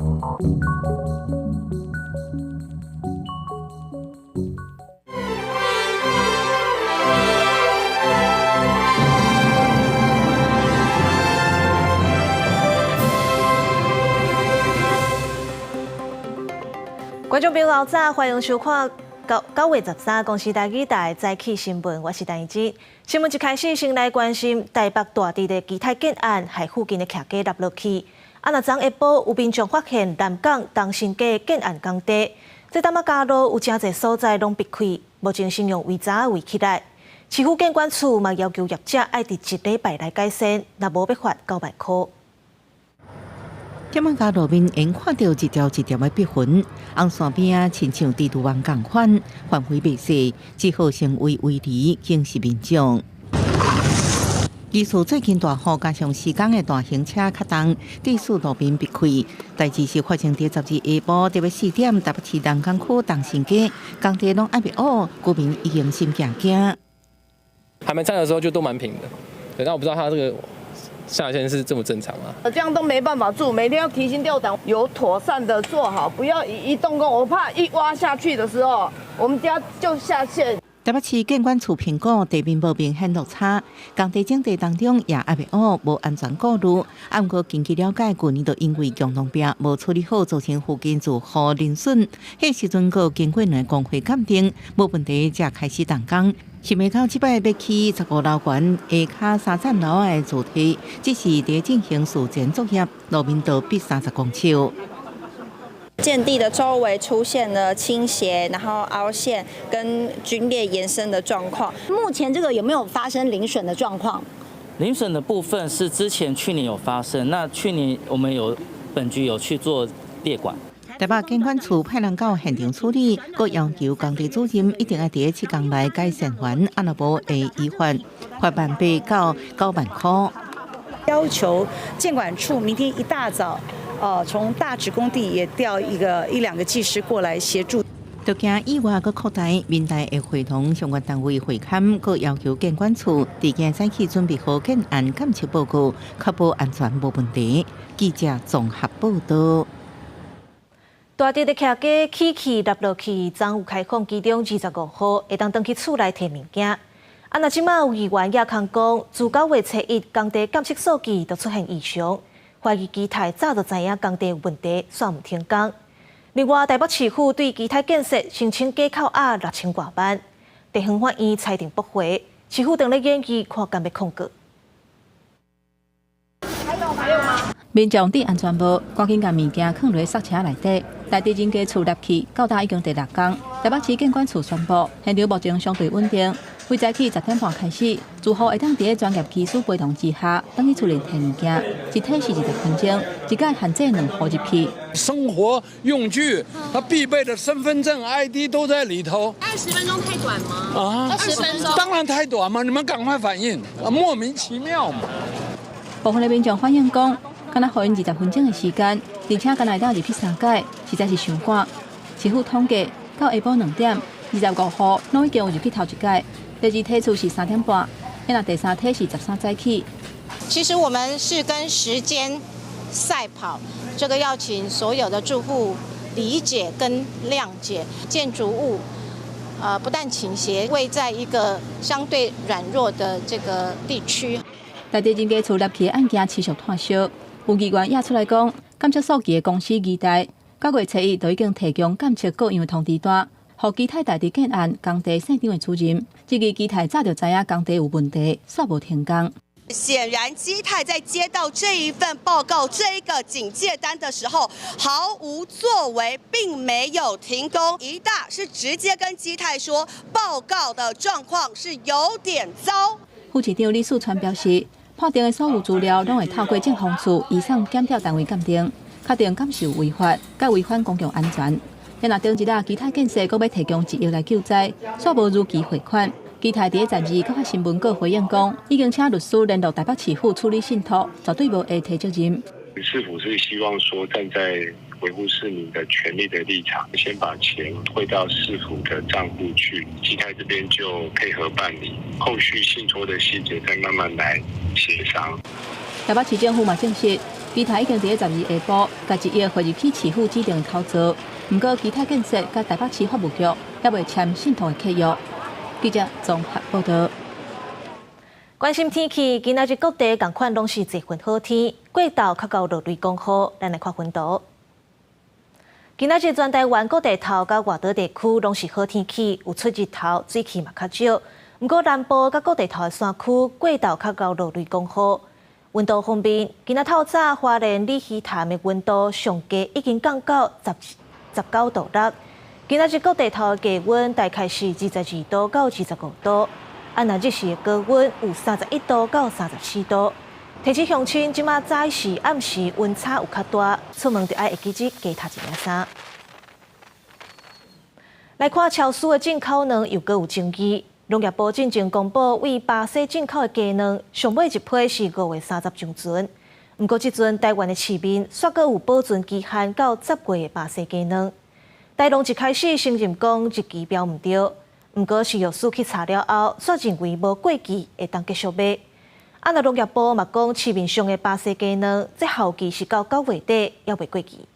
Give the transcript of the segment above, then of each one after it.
觀眾朋友早，歡迎收看9月13公視台語台早起新聞，我是陳怡之。新聞一開始，先來關心台北大直的基泰建案，害附近的徛家塌落去。啊，若昨下晡有民眾發現南港東新街建案工地，這淡仔加路有誠濟所在攏閉開，目前先用圍閘圍起來。市府建管處嘛要求業者愛佇一禮拜內改善，若無欲罰9萬箍。忝仔街路面緣看著一條一條的篦痕，紅線邊仔親像蜘蛛網仝款，範圍袂細，只好成為圍籬警示民眾。其實最近大雨加上施工的大型車較重，致使路面閉開。代誌是發生佇12下晡大約4點，台北市南港區東新街工地攏猶未烏，居民已經心驚驚。還沒拆的時候就都蠻平的，對，但我不知道它這個下限是這麼正常嗎？這樣都沒辦法住，每天要提心吊膽，有妥善的做好，不要一動工，我怕一挖下去的時候，我們家就下陷。台北市建管處評估地面無明顯落差，工地整地當中也猶未烏，無安全顧慮。啊，毋過根據了解，舊年就因為共同壁無處理好，造成附近住戶鄰損。彼時陣閣經過兩個工會鑑定，無問題，才開始動工。想袂到這擺欲起15樓懸，下跤三層樓的柱體，只是佇進行事前作業，路面就篦30公尺。建地的周圍出現了傾斜，然後凹陷跟龜裂延伸的狀況。目前這個有沒有發生鄰損的狀況？鄰損的部分是之前去年有發生，那去年我們有本局有去做列管。台北建管處派人到現場處理，閣要求工地主任一定愛佇7天內改善完，啊若無會依法罰8萬到9萬箍。要求建管處明天一大早，從大直工地也調一個一兩個技師過來協助。就驚意外閣擴大，民代會會同相關單位會勘，閣要求建管處佇今早起準備好建案檢測報告，確保安全無問題。記者綜合報道。大直的徛家起起落落去，昨有開放其中25號會當轉去厝內提物件。啊，若這馬有議員也空講，自9月初1工地檢測數據就出現異常，懷疑基泰早就知影工地有問題，煞毋停工。另外，台北市府對基泰建設申請加扣押6000外萬，地方法院裁定駁回，市府正咧研議看敢欲抗告。還有還有嗎？民眾戴安全帽，趕緊共物件囥佇捒車內底。大直人家厝立起，到今已經第六工。台北市建管處宣布，現場目前相對穩定。從早起10點半開始，住戶會當佇專業技師陪同之下，轉去厝內提物件。一提是20分鐘，一改限制兩戶入去。生活用具，他必備的身份證、ID 都在裡頭。20分鐘太短嗎？啊，20分鐘當然太短嘛！你們趕快反應，莫名其妙嘛。部分的民眾反映講，敢若予𪜶20分鐘的時間，而且敢若會當入去三擺，實在是傷趕。市府統計到下晡2點，25戶攏已經有入去頭一擺。第二梯次是3點半，那第三梯是13早起。其實我們是跟時間賽跑，這個要請所有的住戶理解跟諒解。建築物，不但傾斜，位在一個相對軟弱的這個地區。大直人家厝立起的案件持續湠燒，有議員也出來講，檢測數據的公司期待9月初1就已經提供檢測各樣的通知單，予基泰大直建案工地現場的主任，這個基泰早就知影工地有問題，煞無停工。顯然，基泰在接到這一份報告、這一個警戒單的時候，毫無作為，並沒有停工。義大是直接跟基泰說，報告的狀況是有點糟。副市長李四川表示，判定的所有資料攏會透過政風處移送檢調單位鑑定，確定敢是有違法，佮違反公共安全。若頂一日基泰建設閣欲提供1億來救災，煞無如期匯款。基泰佇12閣發新聞稿回應講，已經請律師聯絡台北市府處理信託，絕對無會提責任。市府是希望說站在維護市民的權利的立場，先把錢匯到市府的賬戶去，基泰這邊就配合辦理，後續信託的細節再慢慢來協商。台北市政府嘛證實，基泰已經佇咧12下晡，共1億匯入去市府指定的口座。毋過，基泰建設佮台北市法務局猶未簽信託的契約。記者綜合報導。關心天氣，今仔日各地仝款攏是濟份好天，過晝較𠢕落雷公雨，咱來看溫度。今仔日全台灣各地頭佮外島地區攏是好天氣，有出日頭，水汽嘛較少。毋過南部佮各地頭的山區過晝較𠢕落雷公雨。溫度方面，今仔透早花蓮鯉魚潭的溫度上低已經降到19.6度。今仔日各地頭的低溫大概是22度到25度，啊，若日時的高溫有31度到34度。提醒鄉親，這馬早時暗時溫差有較大，出門著愛會記得加疊一領衫。來看超市的進口卵又閣有爭議，農業部進前公布，對巴西進口的雞卵，上尾一批是5月30上旬。毋過這陣台灣的市面煞閣有保存期限到10月的巴西雞卵。台農一開始承認講日期標毋對，毋過食藥署去查了後，煞認為無過期，會當繼續賣。啊，若農業部嘛講，市面上的巴西雞卵，這效期是到9月底，猶未過期。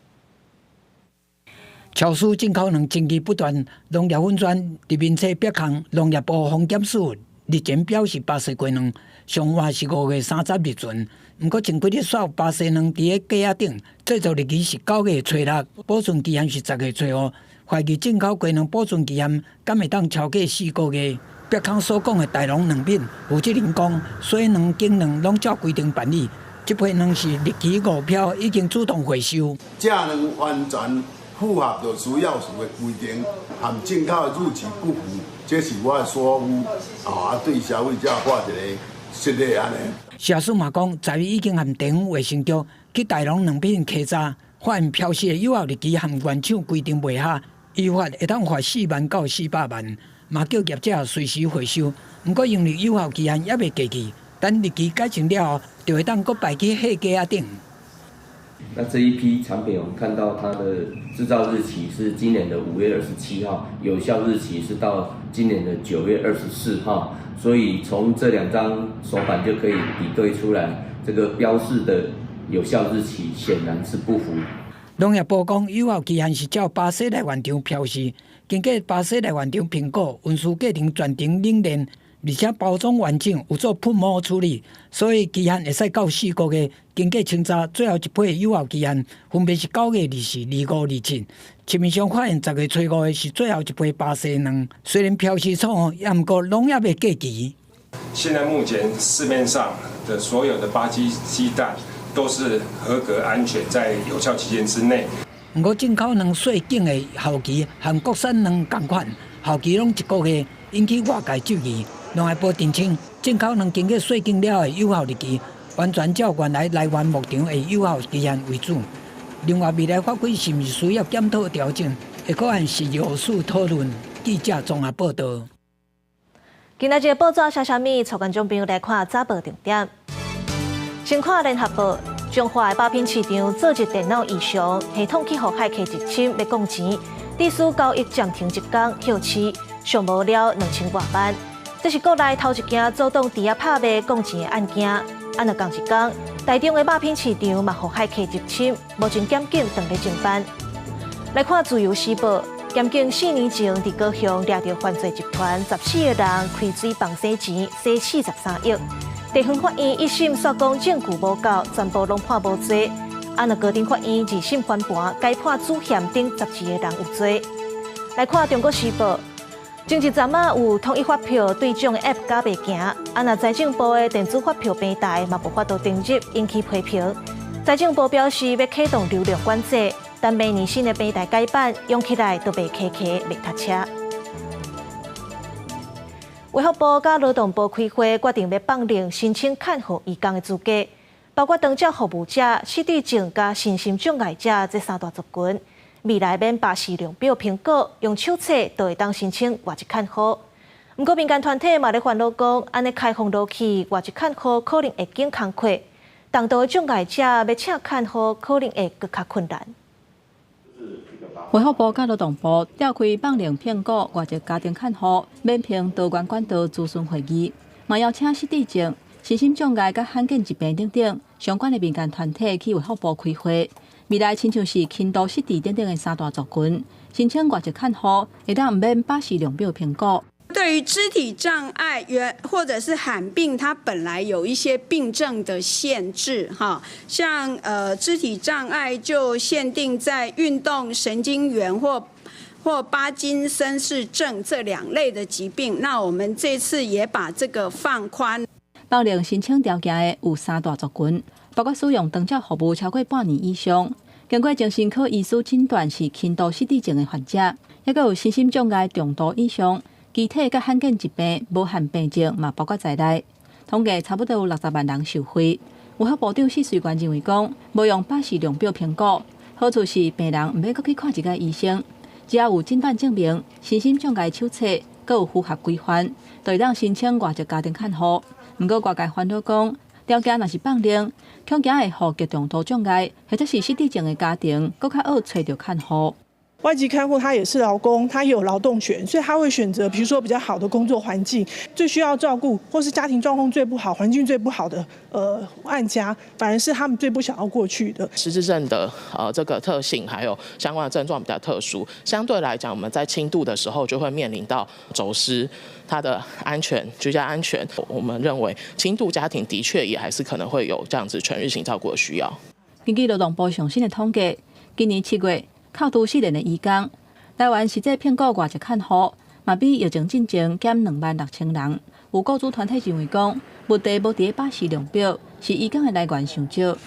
超市進口卵爭議不斷，農業粉專佇面冊別項農業部風檢署日前表示，巴西雞卵上晚是5月30日存，毋過前幾日煞有巴西卵佇咧架仔頂，製造日期是9月初6，保存期限是10月初5，懷疑進口雞卵保存期限敢會當超過4個月。別空所講的大農卵品，負責人講，水卵、粳卵攏照規定辦理，這批卵是日期誤標，已經主動回收。這卵完全符合著食藥署的規定，和進口的日期不符，這是我的疏忽，啊，對消費者發一个失禮按呢。食藥署嘛講，昨日已經和地方衛生局去大農卵品稽查，發現標示的有效日期和原廠規定袂合，依法會當罰4萬到400萬。嘛叫業者隨時回收，毋過因為有效期限猶未過去，等日期改正了後，就會當閣擺去貨架仔頂。那這一批產品，我們看到它的製造日期是今年的5月27號，有效日期是到今年的9月24號，所以從這兩張手板就可以比對出來，這個標示的有效日期顯然是不符。農業部講，有效期限是照巴西來原廠標示，經過巴西來原廠評估，運輸過程全程冷鏈，而且包裝完整，有做噴膜處理，所以期限會使到4個月。經過清查，最後一批有效期限分別是9月24、25、27。市面上發現10月初5的是最後一批巴西卵，雖然標示錯誤，也毋過攏猶未過期。現在目前市面上的所有的巴西雞蛋都是合格安全，在有效期間之內。毋過進口卵細頸的效期和國產卵仝款，效期攏一個月，引起外界質疑。農業部澄清，進口卵經過細頸了的有效日期，完全照原來來源牧場的有效期限為準。另外，未來法規是毋是需要檢討調整，會閣按食藥署討論。記者綜合報導。今仔日報紙寫啥物？帶觀眾朋友來看早報重點。先看聯合報，彰化的肉品市場昨日電腦異常，系統去予駭客入侵，欲摃錢，致使交易暫停一工，歇市，上無了2000外萬。這是國內頭一件阻擋豬仔拍賣摃錢的案件。啊，若仝一工，台中的肉品市場嘛予駭客入侵，目前檢警正咧偵辦。來看自由時報，檢警4年前佇高雄掠著犯罪集團14個人開水房洗錢，洗43億。地方法院一審煞講證據無夠，全部攏判無罪。啊，若高等法院二審翻盤，改判主嫌等12個人有罪。來看中國時報，前一陣仔有統一發票兌獎 App 假袂行，啊，若財政部的電子發票平台嘛無法度登入，引起批評。財政部表示欲啟動流量管制，但明年新的平台改版，用起來都袂卡卡、袂塞車。衛福部佮勞動部開會，決定欲放任申請看護移工的資格，包括長照服務者、失智症佮身心障礙者這三大族群。未來免巴氏量表評估，用手冊就會當申請外籍看護。毋過民間團體嘛咧煩惱講，按呢開放落去，外籍看護可能會揀工課，重度的障礙者欲請看護可能會閣較困難。衛福部佮勞動部召開放任評估外籍家庭看護免憑多元管道諮詢會議，嘛邀請失智症、身心障礙佮罕見疾病等等相關的民間團體去衛福部開會。未來親像是輕度失智等等的三大族群，申請外籍看護會當毋免巴氏量表評估。對於肢體障礙、原或者是罕病，它本來有一些病症的限制，哈，像肢體障礙就限定在運動神經元或巴金森氏症這兩類的疾病。那我們這次也把這個放寬。放寬申請條件的有三大族群，包括使用長照服務超過半年以上，經過精神科醫師診斷是輕度失智症的患者，抑閣有身心障礙中度以上。肢體佮罕見疾病無限病症嘛包括在內，統計差不多有60萬人受惠。衛福部長釋隨權認為講，無用巴氏量表評估，好處是病人毋免閣去看一擺醫生，只要有診斷證明、身心障礙手冊，閣有符合規範，就會當申請外籍家庭看護。毋過外界煩惱講，條件若是放寬，恐驚會予極重度障礙或者是失智症的家庭，閣較惡揣著看護。外籍看護他也是勞工，他也有勞動權，所以他會選擇，比如說比較好的工作環境，最需要照顧，或是家庭狀況最不好、環境最不好的案家，反而是他們最不想要過去的。失智症的這個特性，還有相關的症狀比較特殊，相對來講，我們在輕度的時候就會面臨到走失，他的安全、居家安全。我們認為輕度家庭的確也還是可能會有這樣子全日型照顧的需要。根據勞動部上新的統計，今年7月，扣除失能的移工，台灣實際聘雇外籍看護，嘛比疫情進前減26,000人。有雇主團體認為講，問題無佇巴氏量表，是移工的來源傷少。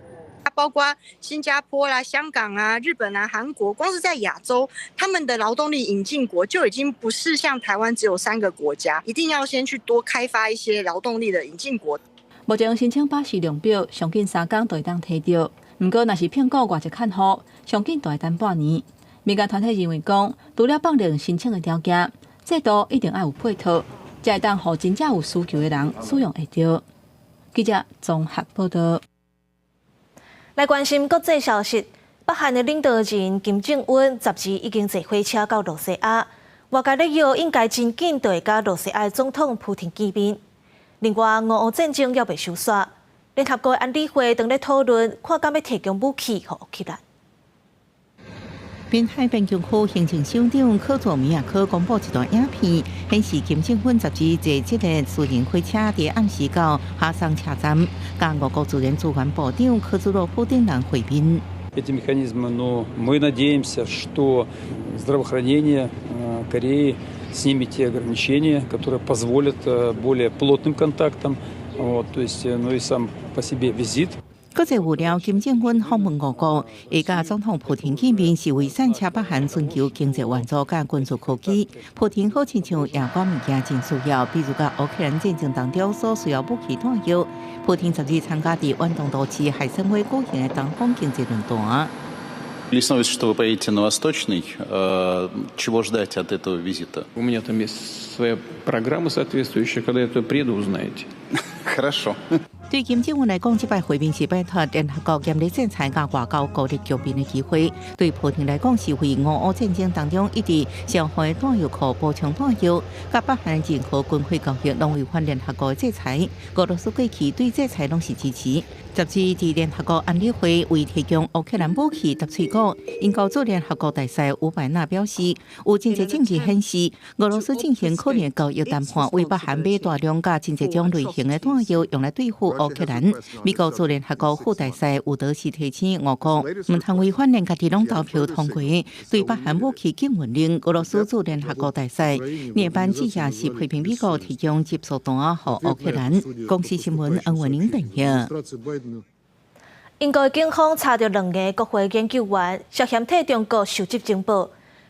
啊，包括新加坡啦、香港啊、日本啊、韓國，光是在亞洲，他們的勞動力引進國就已經不是像台灣只有三個國家，一定要先去多開發一些勞動力的引進國。目前申請巴氏量表，上緊3工就會當提著。毋過，若是聘雇外籍看護，上緊就愛等半年。民間團體認為講，除了放寬申請的條件，制度一定愛有配套，才會當予真正有需求的人使用會著。記者綜合報道。來關心國際消息，北韓的領導人金正恩12已經坐火車到露西亞，外界咧臆應該真緊就會佮露西亞的總統普廷見面。另外，俄烏戰爭猶未收煞。聯合國安理會正咧討論，看敢欲提供武器予烏克蘭。濱海邊境區行政首長科佐米亞科公布一段影片，顯示金正恩十二坐這个私人火車佇暗時到哈桑車站，佮俄國自然資源部長科茲洛夫等人會面。 Эти механизмы, но мы надеемся, что здравоохранение Кореи снимет те ограничения, которые позволят более плотным контактам. Вот, то есть, ну и сам по себе визит. 國際預料金正恩訪問俄國，會佮總統普廷見面，是為散車北韓尋求經濟援助佮軍事科技。普廷好親像也講物件真需要，比如講烏克蘭戰爭當中所需要武器彈藥。普廷十二參加佇遠東都市海參崴舉行的東方經濟論壇。 Есть что вы поедете на Восточный. Чего ждать от этого визита? У меня там есть своя программа соответствующая. Когда я туда приеду, узнаете. Хорошо. 對金正恩來講，這擺會面是擺脫聯合國嚴厲制裁佮外交孤立局面的機會；對普廷來講，是為俄烏戰爭當中一直消耗的彈藥庫補充彈藥。佮北韓任何軍費交易攏違反聯合國的制裁。俄羅斯過去對制裁攏是支持。十二佇聯合國安理會為提供烏克蘭武器答喙鼓，英國駐聯合國大使烏白納表示，有真濟證據顯示，俄羅斯進行可能交易談判，為北韓買大量佮真濟種類型的彈藥，用來對付烏克蘭。美國駐聯合國副大使伍德斯提醒俄國，毋通違反連家己攏投票通過對北韓武器禁運令。俄羅斯駐聯合國大使涅班濟亞是批評美國提供集束彈予烏克蘭。公視新聞恩文玲編譯。英國警方查著兩个國會研究員涉嫌替中國收集情報，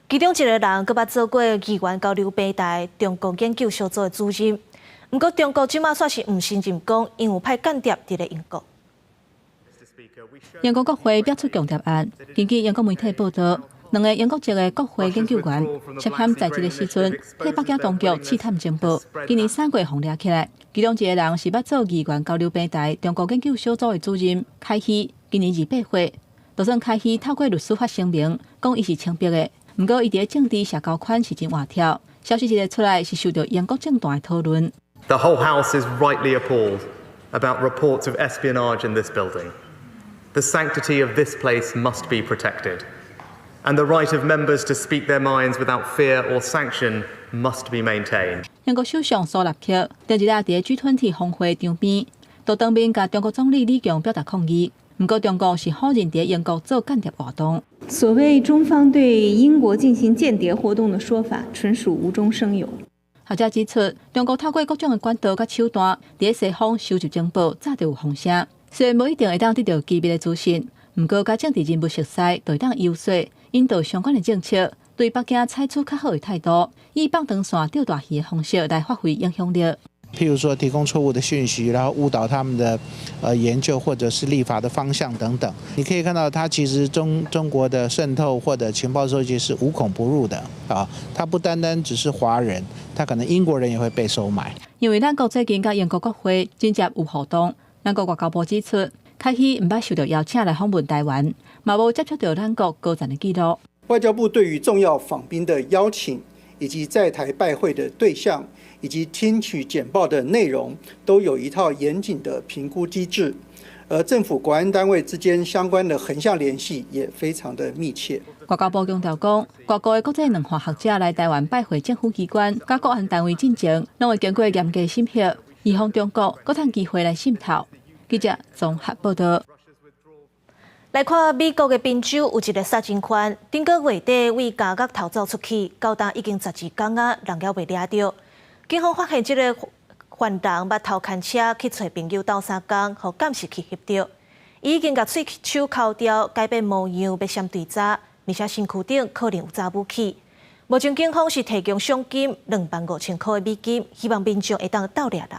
其中一個人閣捌做過議員交流平台中國研究小組的主任。毋過中國這馬煞是毋承認講，𪜶有派間諜佇咧英國。英國國會爆出共諜案，根據英國媒體報道，兩个英國籍的國會研究員涉嫌在這个時陣替北京當局刺探情報，今年3月予掠起來。其中一个人是捌做議員交流平台中國研究小組的主任凱希，今年28歲。就算凱希透過律師發聲明，講伊是清白的，毋過伊佇政治社交圈是真活跳。消息一个出來，是受著英國政壇的討論。 The whole House is rightly appalled. About reports of espionage in this building. The sanctity of this place must be protected, and the right of members to speak their minds without fear or sanction must be maintained. 英國首相蘇納克頂日啊，佇 G20 峰會場邊，就當面共中國總理李強表達抗議。毋過中國是否認佇英國做間諜活動。所謂中方對英國進行間諜活動的說法，純屬無中生有。學者指出，中國透過各種的管道佮手段，佇西方收集情報，早就有風聲。雖然無一定會當得著機密的資訊，毋過佮政治人物熟似，就會當遊說引導相關的政策，對北京採取較好的態度，以放長線釣大魚的方式來發揮影響力。譬如說，提供錯誤的訊息，然後誤導他們的研究或者是立法的方向等等。你可以看到，它其實中國的滲透或者情報收集是無孔不入的啊！它不單單只是華人，他可能英國人也會被收買。因為咱國最近佮英國國會緊接有互動，咱國外交部指出，凱希毋捌受到邀請來訪問臺灣，嘛無接觸著咱國高層的記錄。外交部對於重要訪賓的邀請，以及在台拜會的對象，以及聽取簡報的內容，都有一套嚴謹的評估機制，而政府國安單位之間相關的橫向聯繫也非常的密切。外交部強調講，外國的國際兩岸學者來臺灣拜會政府機關、佮國安單位進前，攏會經過嚴格審核，預防中國閣趁機會來滲透。記者綜合報道。來看美國的賓州有一个殺人犯，頂個月底對監獄逃走出去，到今已經12工啊，人猶未掠著。警方發現這个犯人捌偷牽車去揣朋友鬥相共，予監視器翕著。伊已經共喙鬚剾掉，改變模樣，欲閃追查，而且身軀頂可能有紮武器。目前警方是提供賞金25,000塊美金，希望民眾會當鬥掠人。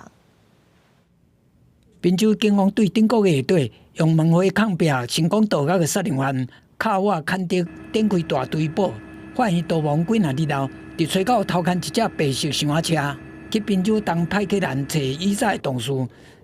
賓州警方對頂個月底用門戶抗壁成功盜獄的殺人犯卡瓦坎德展開大追捕，發現逃亡幾若日後，佇吹狗偷牽一隻白色小車去賓州東派克蘭揣以早的同事，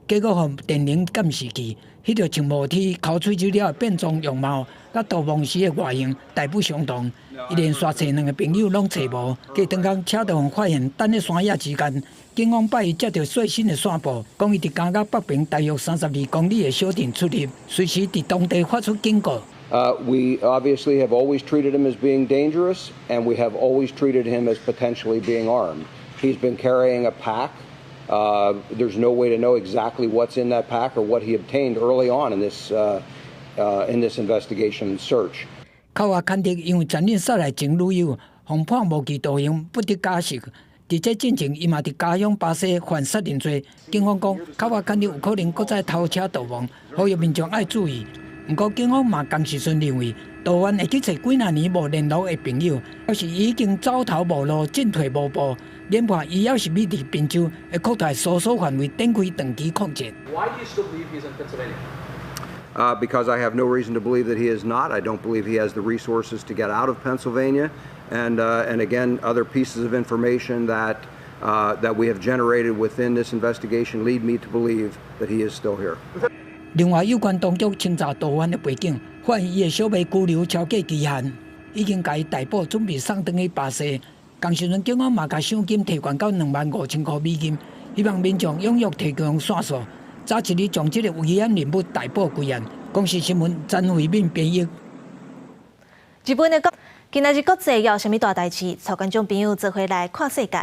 結果予電鈴監視器翕著穿毛 T、剾喙鬚了的變裝容貌，佮逃亡時的外形大不相同。伊連續揣兩个朋友攏揣無，過當工車就予發現，等咧山野之間，警方擺伊接著最新的線報，講伊佇監獄北邊大約32公里的小鎮出入，隨時佇當地發出警告。 We obviously have always treated him as being dangerous, and we have always treated him as potentially being armed. He's been carrying a pack. There's no way to know exactly what's in that pack or what he obtained early on in this investigation and search. 卡瓦坎德因為殘忍殺害前女友，予判無期徒刑，不得假釋。佇這進前，伊嘛佇家鄉巴西犯殺人罪。警方講，卡瓦坎德有可能閣再偷車逃亡，呼籲民眾愛注意。毋過，警方嘛仝時陣認為，逃犯會去揣幾若年無聯絡的朋友，表示已經走投無路、進退無步。研判伊猶是欲佇賓州的擴大搜索範圍，展開長期抗戰。 Why do you still believe he's in Pennsylvania? Because I have no reason to believe that he is not. I don't believe he has the resources to get out of Pennsylvania. And again, other pieces of information that we have generated within this investigation lead me to believe that he is still here. 另外，有關當局清查逃犯的背景，發現伊的小妹拘留超過期限，已經共伊逮捕，準備送轉去巴西。仝時陣，警方嘛共賞金提懸到25,000塊美金，希望民眾踴躍提供線索，早一日將這个危險人物逮捕歸案。公視新聞詹慧敏編譯。日本的國今仔日國際有啥物大代誌？帶觀眾朋友做伙來看世界。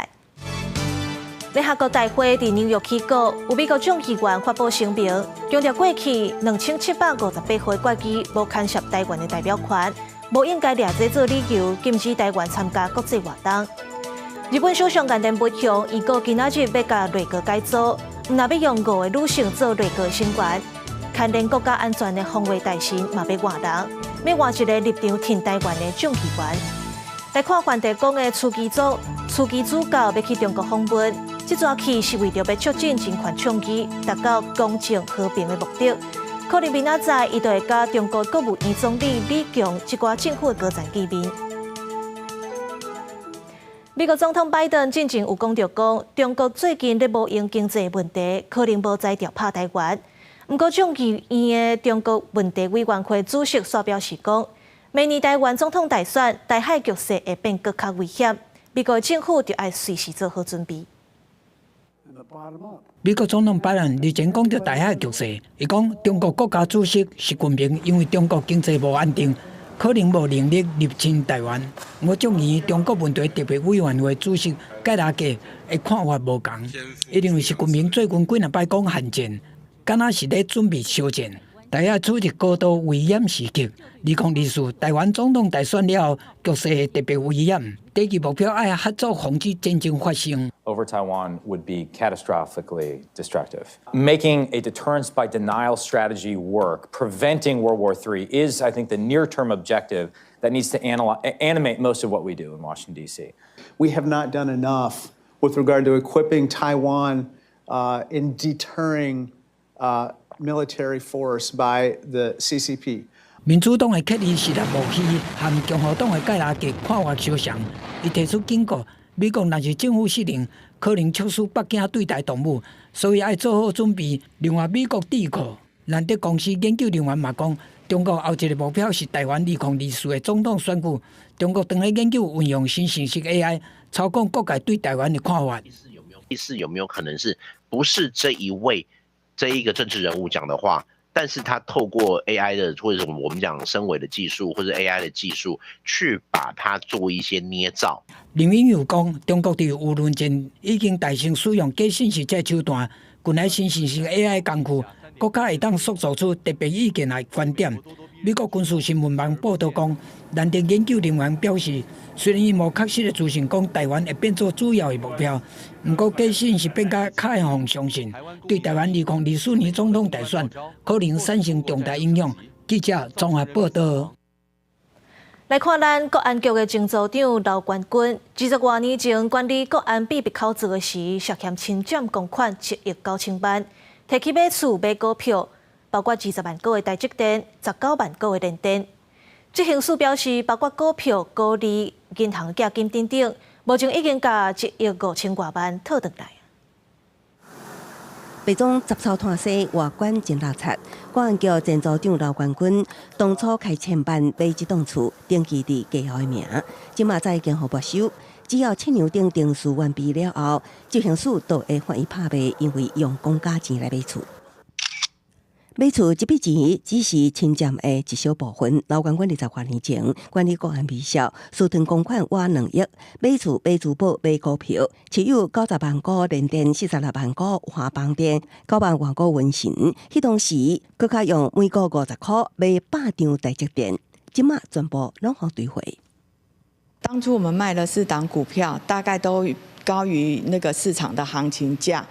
聯合國大會佇紐約起鼓，有美國眾議員發布聲明，強調過去2758號決議無牽涉臺灣的代表權，無應該掠這做理由禁止臺灣參加國際活動。日本首相岸田文雄預告今仔日欲共內閣改組，毋但欲用五个女性做內閣成員，牽連國家安全的防衛大臣嘛欲換人，欲換一个立場挺臺灣的眾議員。來看梵蒂岡的樞機組，樞機主教欲去中國訪問，這逝去是為著欲促進人權倡議，達到公正和平的目的。可能明仔載，伊就會佮中國國務院總理李強這寡政府的高層見面。美國總統拜登進前有講著講，中國最近咧無閒經濟問題，可能無才調拍臺灣。毋過眾議院的中國問題委員會主席煞表示講，明年臺灣總統大選，台海局勢會變閣較危險，美國政府就愛隨時做好準備。美國總統拜登日前講著台海局勢，伊講中國國家主席習近平因為中國經濟無安定，可能無能力入侵台灣。我眾議中國問題特別委員會主席蓋拉格的看法無仝，伊認為習近平最近幾若擺講韓戰，敢若是咧準備小戰。台海處佇高度危險時刻，2024台灣總統大選了後，局勢會特別危險。第二目標愛合作防止戰爭發生。 Over Taiwan would be catastrophically destructive. Making a deterrence by denial strategy work, preventing World War III, is, I think, the near term objective that needs to animate most of what we do in Washington, D.C. We have not done enough with regard to equipping Taiwan in deterring military force by the CCP. 民主黨的克里斯納莫希和共和黨的蓋拉格看法相像，伊提出警告：美國若是政府失靈，可能促使北京對台動武，所以愛做好準備。另外，美國智庫蘭德公司研究人員嘛講，中國後一个目標是台灣2024的總統選舉。中國正咧研究運用新程式 AI 操控各界對台灣的看法。是有沒有可能是不是這一位這一個政治人物講的話？但是他透過 AI 的或者我們講深偽的技術或者 AI 的技術，去把它做一些捏造。林穎又講，中國佇輿論戰已經大聲使用假信息這手段，近來新程式 AI 工具，閣較會當塑造出特別意見來觀點。美國軍事新聞網報導講，蘭德研究人員表示，雖然伊無確實的資訊講台灣會變做主要的目標，毋過假信息變較較會予相信，對台灣2024年總統大選可能產生重大影響。記者綜合報導。來看咱國安局的前組長劉冠軍，20外年前管理國安秘密口座時，涉嫌侵佔公款7億9千萬，提去買厝買股票，包括20萬股的台積電、19萬股的聯電。執行署表示，包括股票、高利、銀行寄金等等，目前已經共1億5千外萬討轉來。白種雜草團西外觀真垃圾，國安局前組長劉冠軍當初開千萬買這棟厝，登記佇家後的名，這馬早已經予沒收。只要車兩頂程序完畢了後，執行署就會發伊拍賣，因為用公家錢來買厝。買厝這筆錢只是侵佔的一小部分。劉冠軍20外年前管理國安微笑，私吞公款倚2億，買厝、買珠寶、買股票，持有90萬股聯電、46萬股華邦電、9萬外股文神。彼當時，閣較用每股50箍買100張台積電，這馬全部攏予追回。當初我們賣了四檔股票，大概都高於那個市場的行情價。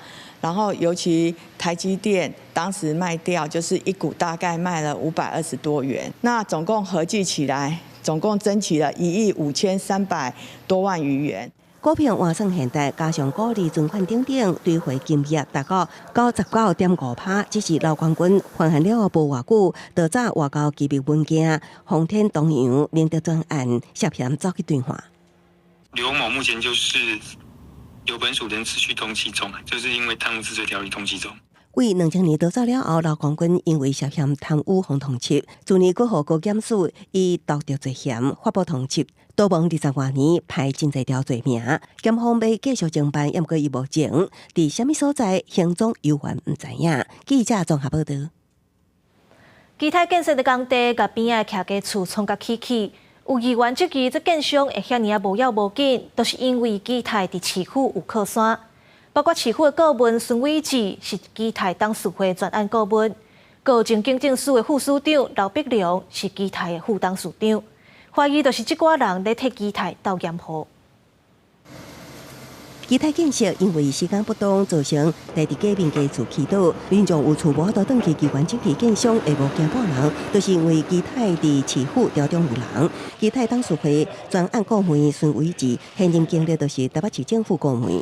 然後，尤其台積電當時賣掉，就是一股大概賣了520多元。那總共合計起來，總共爭取了1億5300多萬餘元。股票換算現值，加上股利存款等等，追回金額達到99.5%。只是劉冠軍犯案了後無偌久，就詐外交機密文件、奉天東洋明德專案涉嫌走去兌換。劉某目前就是有本署人持續通緝中，就是因為貪污治罪條例通緝中。為2000年逃走了後，劉冠軍因為涉嫌貪污予通緝，去年閣予高檢署以瀆職罪嫌發布通緝，逃亡20外年，排真濟條罪名。檢方欲繼續偵辦，毋過伊目前佇啥物所在行蹤猶原毋知影。記者綜合報導。基泰建設的工地共邊仔徛家厝創甲起起，有議員質疑這建商會遐爾仔無要無緊，都是因為基泰佇市府有靠山，包括市府的顧問孫偉志是基泰董事會專案顧問，閣有前警政署的副署長劉碧良是基泰的副董事長，懷疑就是這寡人咧替基泰鬥嚴戶。基泰建設因為時間不當，造成台佇隔壁家厝起倒，民眾有厝無法度轉去機關質疑建商會無驚半人，就是因為基泰佇市府調中有人。基泰董事會專案顧問孫偉志，現任經歷就是台北市政府顧問。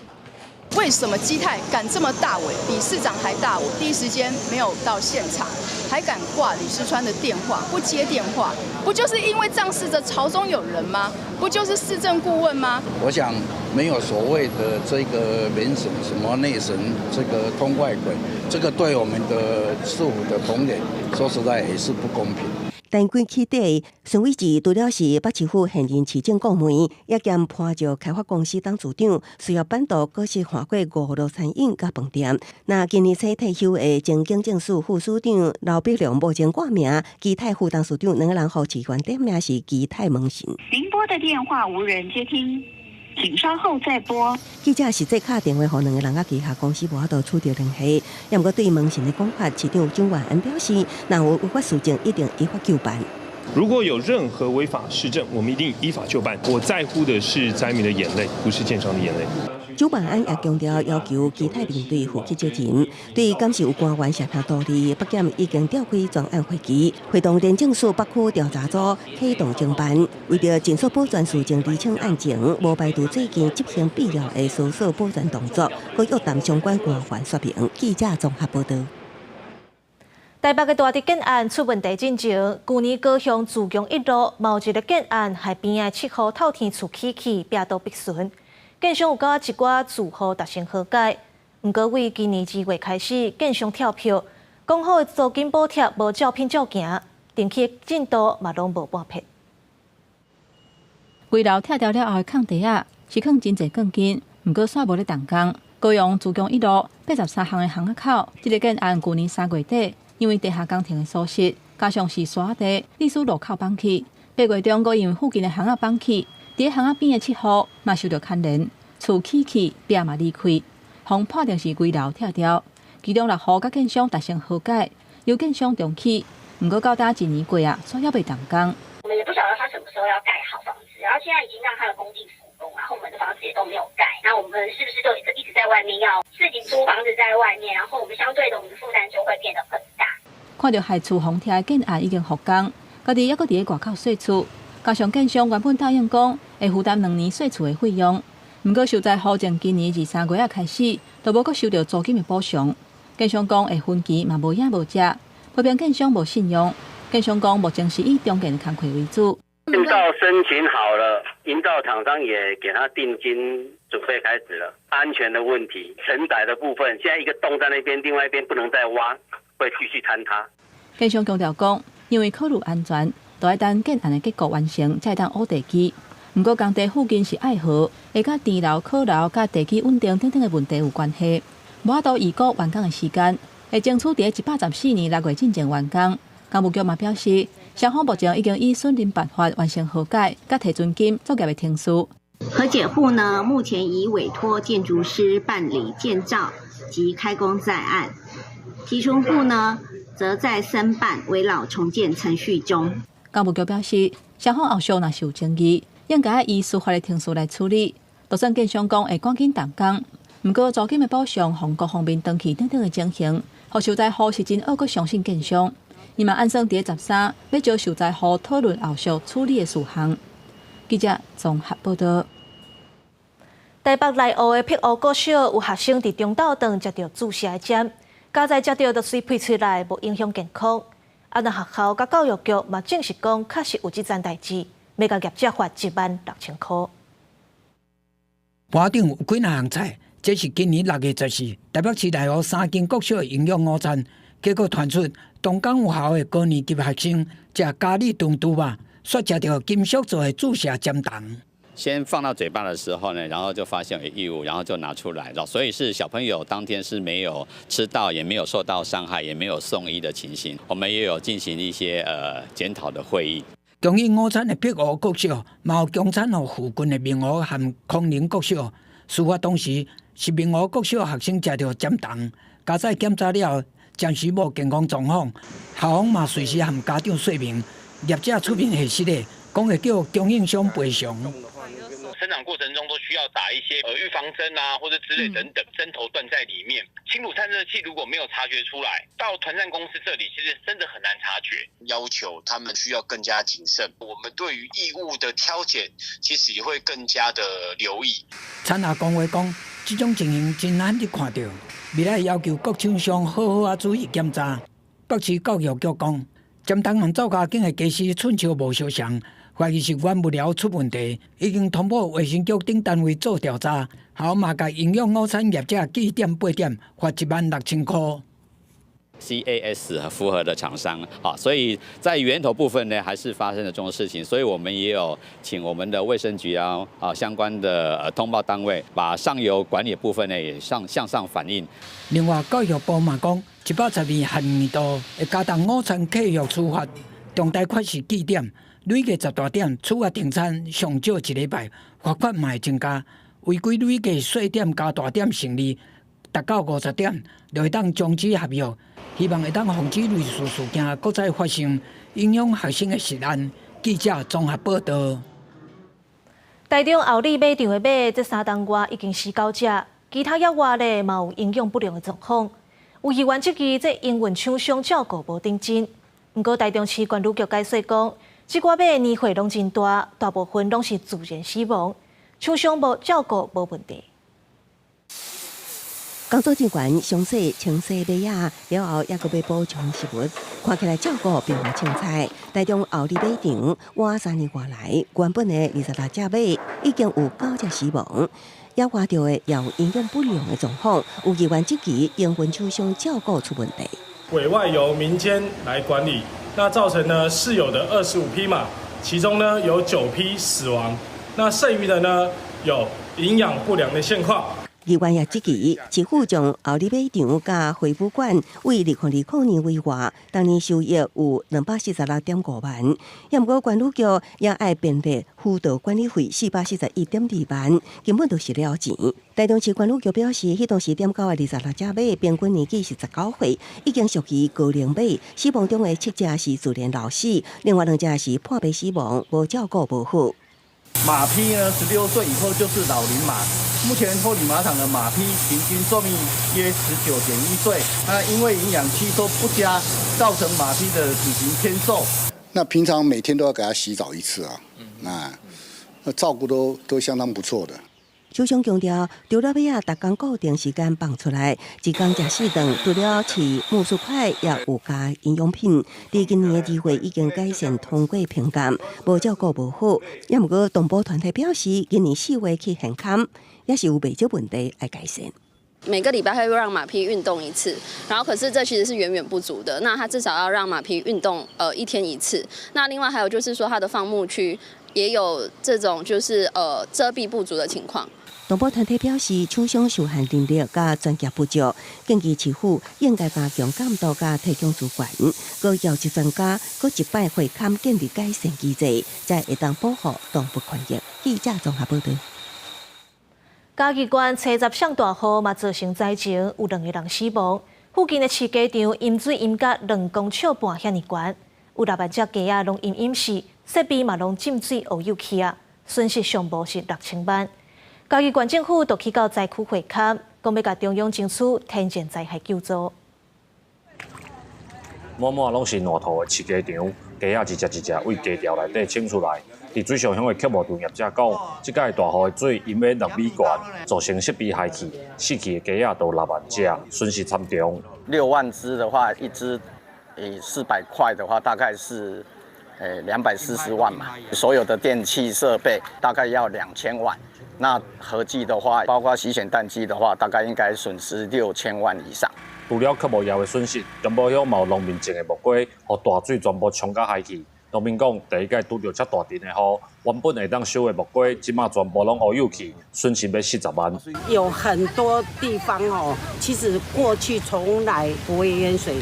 為什麼基泰敢這麼大尾，比市長還大尾？第一時間沒有到現場，還敢掛呂士川的電話，不接電話，不就是因為仗勢着朝中有人嗎？不就是市政顧問嗎？我想沒有所謂的這個民審什麼內審，這個通外鬼，這個對我們的市府的同仁，說實在也是不公平。但規起底，孫偉志除了是北市府現任市長顧問，也兼潘石開發公司董事長，需要辦到閣是換過五路餐飲佮飯店。那今年初退休的前警政署副署長劉碧良目前掛名，基泰副董事長兩個人予市員點名是基泰門神。您撥的電話無人接聽，請稍後再撥。記者實際敲電話予兩個人佮旗下公司無法度取得聯繫，也毋過對門神的講法，市長蔣萬安表示，若有違法事證，一定依法究辦。如果有任何違法事證，我們一定依法究辦。我在乎的是災民的眼淚，不是建商的眼淚。蔣萬安也強調要求基泰面對負起責任，對敢是有官員涉嫌圖利，北檢已經召開專案會議，會同廉政署北區調查組啟動偵辦，為著盡速保全事證釐清案情，無排除最近執行必要的搜索保全動作，閣約談相關官員說明。記者綜合報導。台北的大直建案出問題進前，舊年高雄自強一路嘛有一个建案，害邊仔7號透天厝起去，壁倒壁損。建商有佮一寡住戶達成和解，毋過為今年2月開始，建商跳票，講好的租金補貼無照片照行，重起進度嘛攏無半撇。危樓拆掉了後的空地仔，是囥真濟鋼筋，毋過煞無咧動工。高雄自強一路83巷的巷仔口，這个建案舊年3月底，因為地下工程的疏失，加上是沙地，致使路口崩去。8月中，閣因為附近的巷仔崩去，佇巷仔邊的7戶嘛受著牽連，厝起去，壁嘛離開，予判定是危樓拆掉。其中6戶佮建商達成和解，由建商重起。毋過到今一年過啊，煞猶未動工。我們也不曉得他什麼時候要蓋好房子，然後現在已經讓他的工地復工，然後我們的房子也都沒有蓋，那我們是不是就一直在外面要自己租房子在外面，然後我們相對的，我們的負擔就會變得很大。看著害厝予拆的建案已經復工，家己猶閣佇咧外口稅厝，加上建商原本答應講會負擔2年稅厝的費用，毋過受災戶從今年2、3月仔開始，都無閣收著租金的補償。建商講會分期嘛無影無跡，批評建商無信用。建商講目前是以重建工課為主。建造申請好了，營造廠商也給他定金，準備開始了。安全的問題、承載的部分，現在一個洞在那邊，另外一邊不能再挖，會繼續坍塌。建商強調講，因為考慮安全，都愛等建案的結構完成，才會當挖地基。毋過工地附近是愛河，會佮田樓、可樓佮地基穩定等等的問題有關係，無法度預估完工的時間，會爭取佇114年6月進前完工。工務局嘛表示，雙方目前已經依損認辦法完成和解，佮提存金作業的程序。和解戶呢，目前已委託建築師辦理建造及開工在案，提存戶呢，則在申辦危老重建程序中。工務局表示，雙方後續若是有爭議，應該依司法的程序來處理。就算建商講會趕緊動工，毋過租金的補償、予各方面斷去等等的情形，予受災戶是真猶閣相信建商。伊嘛按算佇13欲召受災戶討論後續處理的事項。記者綜合報導。台北內湖的碧湖國小有學生佇中晝頓食著注射的針，佳哉食著就隨噴出來，無影響健康。啊，若學校佮教育局嘛證實講，確實有這層代誌，欲共業者罰16,000塊。盤頂有幾若項菜，這是今年6月14，台北市內湖三間國小的營養午餐，結果傳出東港有校的高年級學生食咖喱燉豬肉，煞食著金屬做的注射針筒。先放到嘴巴的時候呢，然後就發現有異物，然後就拿出來了。所以是小朋友當天是沒有吃到，也沒有受到傷害，也沒有送醫的情形。我們也有進行一些檢討的會議。供應午餐的碧湖國小，嘛有供餐予附近的明湖和康寧國小。事發當時是明湖國小學生食著針筒，家宰檢查了後，暫時無健康狀況，校方嘛隨時和家長說明，業者出面核實的，講會叫供應商賠償。生長過程中都需要打一些預防針啊，或者之類等等，針頭斷在裡面。輕乳探測器如果沒有察覺出來，到團膳公司這裡其實真的很難察覺。要求他們需要更加謹慎。我們對於異物的挑揀，其實也會更加的留意。餐後講話講，這種情形真難得看著，未來要求各廠商好好仔注意檢查。北市教育局講，針筒和灶跤間的家私寸尺無相仝。懷疑是原物料出問題，已經通報衛生局等單位做調查，後嘛共營養午餐業者記點八點，罰16,000塊。CAS 符合的廠商，啊，所以在源頭部分呢，還是發生了這種事情，所以我們也有請我們的衛生局啊，啊相關的通報單位，把上游管理部分呢也向上反映。另外，教育部嘛講，112學年度會加重午餐客戶處罰，重大缺席記點，累計十大點處罰停餐上少一禮拜，罰款嘛會增加，違規累計細點加大點成例達到50點，就會當終止合約。希望會當防止類似事件閣再發生，影響學生的食安。記者綜合報道。台中后里馬場的馬，這3冬外已經死九隻，其他野外咧嘛有營養不良的狀況。有議員質疑這營運廠商照顧無認真。毋過台中市管理局解釋講，這寡馬年歲攏真大，大部分攏是自然死亡，廠商無照顧無問題。工作人員詳細清洗馬仔，了後猶閣欲補充食物，看起來照顧並無凊彩。台中后里馬場倚3年外來，原本的26隻馬已經有九隻死亡，野外著的也有營養不良的狀況。有議員質疑營運廠商照顧出問題。委外由民間來管理，那造成呢飼有的25匹馬，其中呢有9匹死亡，那剩餘的呢有營養不良的現況。議員也質疑，市府將后里馬場佮惠武館為2020年規劃，當年收益有246.5萬，也毋過管理局也愛編列輔導管理費441.2萬，根本就是了錢。台中市管理局表示，彼當時點交的26隻馬，平均年紀是19歲，已經屬於高齡馬，死亡中的7隻是自然老死，另外2隻是破病死亡，無照顧無好。馬匹呢，16歲以後就是老齡馬。目前后里馬場的馬匹平均壽命約19.1歲。那因為營養吸收不佳，造成馬匹的體型偏瘦。那平常每天都要給他洗澡一次啊，那照顧都相當不錯的。首相強調，除了馬仔逐工固定時間放出來，一工食四頓，除了飼苜蓿塊，也有加營養品。佇今年的2月已經改善通過評鑑，無照顧無好。也毋過動保團體表示，今年4月去現勘，也是有袂少問題愛改善。每個禮拜會讓馬匹運動一次，然後可是這其實是遠遠不足的。那他至少要讓馬匹運動，一天一次。那另外還有就是說，它的放牧區也有這種就是遮蔽不足的情況。動保團體表示，廠商受限人力佮專業不足，建議市府應該加強監督佮提供資源，閣邀集專家，閣一擺會勘建立改善機制，才會當保護動物權益。記者綜合報道。嘉義縣初十上大雨嘛，造成災情，有兩個人死亡。附近的飼雞場淹水淹甲2公尺半遐爾懸，有6萬隻雞仔攏淹淹死，設備嘛攏浸水烏有去啊，損失上無是6000萬。嘉義縣政府就去到災區會勘，講欲共中央爭取天然災害救助。滿滿攏是爛土的飼雞場，雞仔一隻一隻對雞牢內底清出來。佇水上鄉的畜牧場業者講，這擺大雨的水淹欲2米懸，造成設備害去，死去的雞仔都6萬隻，損失慘重。6萬隻的話，一隻以400塊的話，大概是240萬嘛。所有的電器設備大概要2000萬。那合計的話，包括洗選蛋機的話，大概應該損失6000萬以上。除了畜牧業的損失，中埔鄉嘛有農民種的木瓜，予大水全部沖甲海去。農民講，第一擺拄著遮大陣的雨，原本會當收的木瓜，這馬全部攏烏有去，損失欲40萬。有很多地方哦，其實過去從來不會淹水，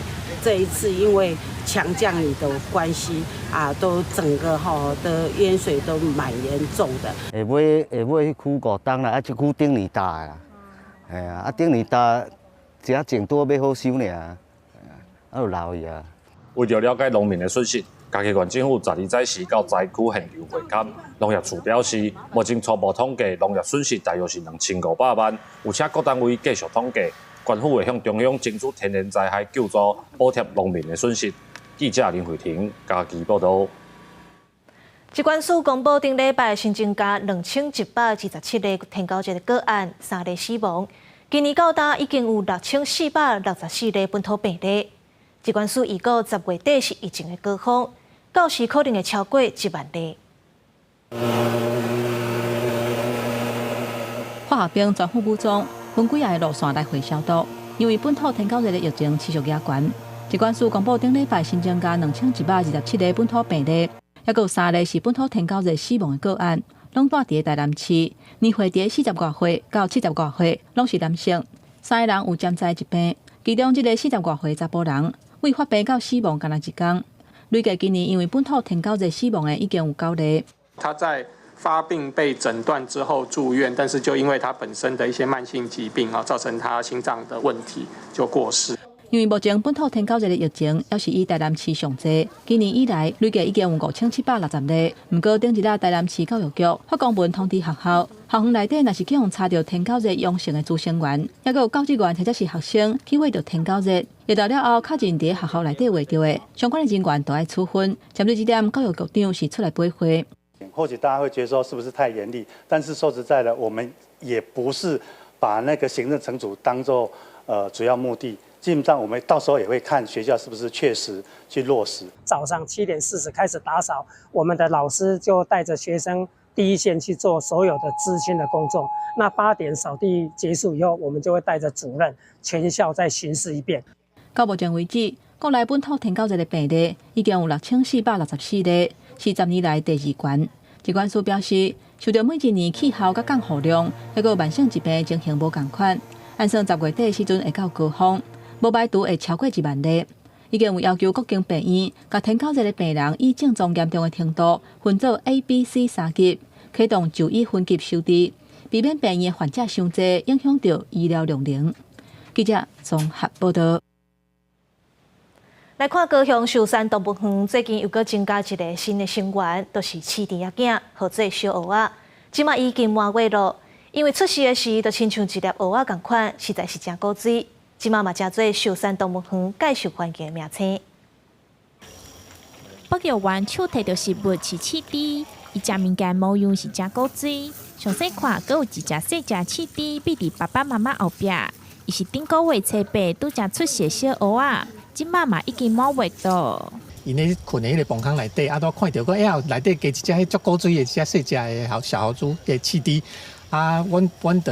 這一次因為強降雨的關係啊，都整個吼的淹水都蠻嚴重的。下尾下尾彼區五冬啦，啊，這區頂年焦啦，嘿啊，啊頂年焦，這種拄欲好收爾，啊就流去啊。為著了解農民的損失，嘉義縣政府12早時到災區現場會勘。農業處表示，目前初步統計農業損失大約是2500萬，有請各單位繼續統計，縣府會向中央爭取天然災害救助，補貼農民的損失。記者林慧婷嘉義報道。疾管署公布頂禮拜新增加2127個天狗熱的個案，三例死亡。今年到今已經有6464例本土病例。疾管署預估10月底是疫情的高峰，到時可能會超過1萬例。化學兵全副武裝，分幾个路線來回消毒。因為本土天狗熱的疫情持續加懸，疾管署公布頂禮拜新增加2127例本土病例，抑閣有三例是本土天狗熱死亡的個案，攏蹛佇咧台南市。年歲佇咧40外歲到70外歲，攏是男性。三个人有潛在疾病，其中這个40外歲查埔人，對發病到死亡干焦一工。累計今年因為本土天狗熱死亡的已經有九例。他在發病被診斷之後住院，但是就因為他本身的一些慢性疾病啊，造成他心臟的問題就過世。因為目前本土天狗熱的疫情，猶是以台南市上濟。今年以來累計已經有5760例。毋過頂一日台南市教育局發公文通知學校，校園內底若是去予查著天狗熱陽性的師生員，抑閣有教職員或者是學生去餵著天狗熱，疫到了後確認佇學校內底餵著的相關的人員都愛處分。針對這點，教育局長是出來回話。或許大家會覺得說是不是太嚴厲？但是說實在的，我們也不是把那個行政懲處當做主要目的。基本上，我們到時候也會看學校是不是確實去落實。早上7點40開始打掃，我們的老師就帶着學生第一線去做所有的孳清的工作。那8點掃地結束以後，我們就會帶着主任全校再巡視一遍。到目前為止，國內本土天狗熱的病例已經有6464例，是10年來第二懸。疾管署表示，受著每一年氣候佮降雨量，抑閣慢性疾病情形無仝款，按算10月底時陣會到高峰。無排除會超過1萬例，已經有要求各間病院，共天狗熱的病人以症狀嚴重的程度分做 A、B、C 三級，啟動就醫分級收治，避免病院患者傷濟，影響著醫療量能。記者綜合報導。來看高雄壽山動物園最近又閣增加一个新的成員，就是飼甜仔囝，號做小蚵仔。這馬已經滿月囉，因為出世的時就親像一粒蚵仔仝款，實在是誠古錐。這馬嘛成做壽山動物園介受歡迎的明星。保育員手提著食物飼飼豬，伊食物件模樣是誠古錐。上細看，閣有一隻細隻飼豬，覕佇爸爸媽媽後壁。伊是頂個月初八拄才出世小蚵仔，這馬嘛已經滿月囉。𪜶咧睏佇彼个磅空內底，啊，拄看著講，哎呀，內底加一隻彼足古錐的一隻細隻的猴小猴豬的飼豬。啊，阮就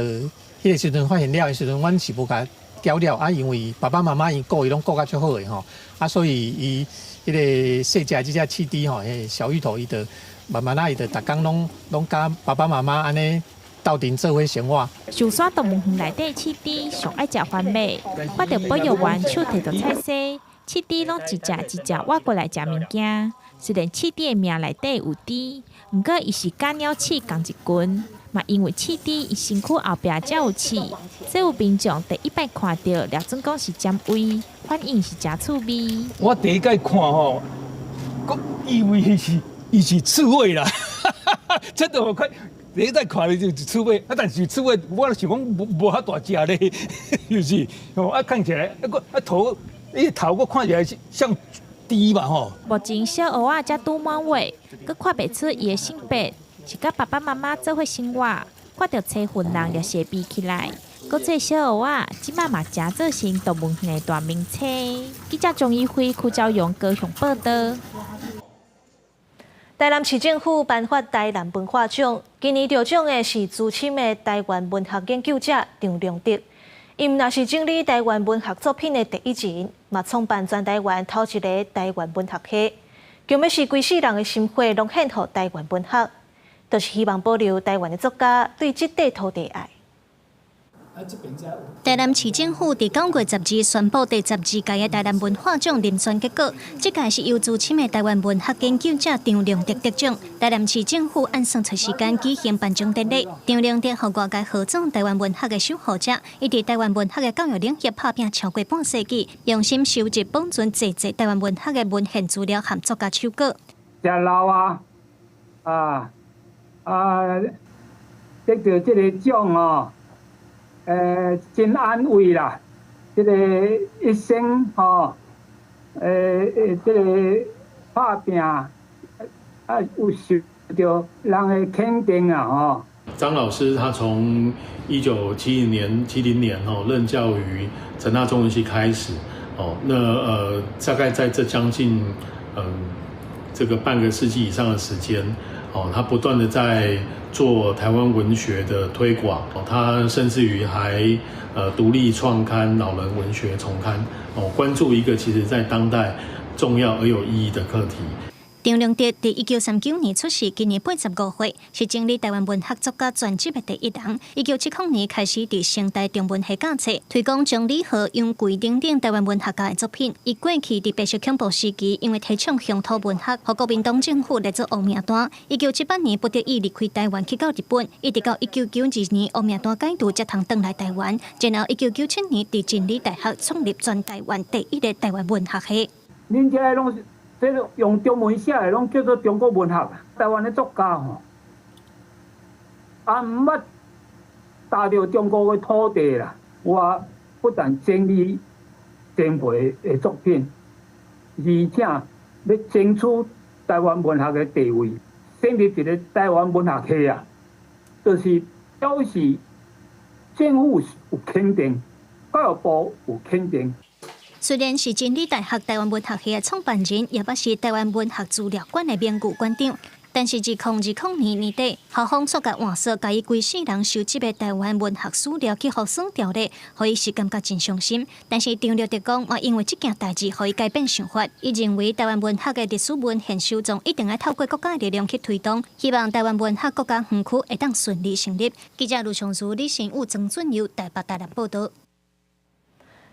彼个時陣發現了的時陣，阮是無共繳了啊，因為爸爸媽媽𪜶顧伊攏顧甲足好的吼，啊，所以伊彼个細隻這隻飼豬吼，彼个小芋頭伊就慢慢仔，伊就逐工攏攏佮爸爸媽媽按呢鬥陣做伙生活。壽山動物園內底飼豬上愛食番麥，看著保育員手提著菜踅，飼豬攏一隻一隻倚過來食物件。雖然飼豬的名內底有豬，毋過伊是佮鳥鼠仝一群，嘛因為飼豬伊身軀後壁才有刺，所以民眾第一擺看著，掠準講是占位，反應是誠趣味。我第一擺看吼，閣以為伊是刺蝟啦，真的我看第一擺看的就是刺蝟，啊，但是刺蝟我想講無遐大隻咧，是不是？哦，啊，看起來啊閣啊頭，伊頭閣看起來像豬嘛吼。目前小蚵仔才拄滿月，閣看袂出伊的性別，是佮爸爸媽媽做伙生活，看著車糞人就會避起來。閣這小蚵仔，這馬嘛誠做成動物園的大明星。記者鍾一輝、柯昭榮高雄報導。台南市政府頒發台南文化獎，今年得獎的是資深的台灣文學研究者張良德。伊毋但是整理台灣文學作品的第一人，嘛創辦全台灣頭一个台灣文學系，強欲是規世人的心血攏獻予台灣文學，就是希望保留台灣的作家對這塊土地愛。台南市政府佇9月12宣布第12屆的台南文化獎遴選結果，這屆是由資深的台灣文學研究者張良德得獎。台南市政府按算揣時間舉行頒獎典禮。張良德予外界號做台灣文學的守護者，伊佇台灣文學的教育領域拍拚超過半世紀，用心收集保存濟濟台灣文學的文獻資料和作家手稿。誠老啊，啊啊，得著這個獎哦。真安慰啦！這个一生吼，這个拍拚啊，有受著人的肯定啊，吼。張老師他從1970年70年吼任教於成大中文系開始，哦，那大概在這將近這個半個世紀以上的時間，哦，他不斷的在做台灣文學的推廣，他甚至於還獨立創刊《老人文學叢刊》，哦，關注一個其實在當代重要而有意義的課題。張良德佇1939年出世，今年85歲，是整理台灣文學作家全集的第一人。1970年開始佇成大中文系教冊，推廣張李和、楊貴等等台灣文學家的作品。伊過去佇白色恐怖時期，因為提倡鄉土文學，予國民黨政府列做烏名單。1978年不得已離開台灣去到日本，一直到1992年烏名單解除，才通轉來台灣。然後1997年佇真理大學創立全台灣第一个台灣文學系。恁這攏是。這個用中文寫的，攏叫做中國文學。台灣的作家吼，也毋捌踏著中國的土地啦。我不但整理前輩的作品，而且欲爭取台灣文學的地位，成立一个台灣文學系啊，就是表示政府有肯定，教育部有肯定。雖然是真理大學台灣文學系的創辦人，也捌是台灣文學資料館的名譽館長，但是2020年年底，校方煞共換刷，共伊規世人收集的台灣文學史料去予刪掉咧，予伊是感覺真傷心。但是張良德講，嘛因為這件代誌，予伊改變想法。伊認為台灣文學的歷史文獻收藏一定愛透過國家力量去推動，希望台灣文學國家園區會當順利成立。記者盧松如、李新武、曾俊佑台北台南報導。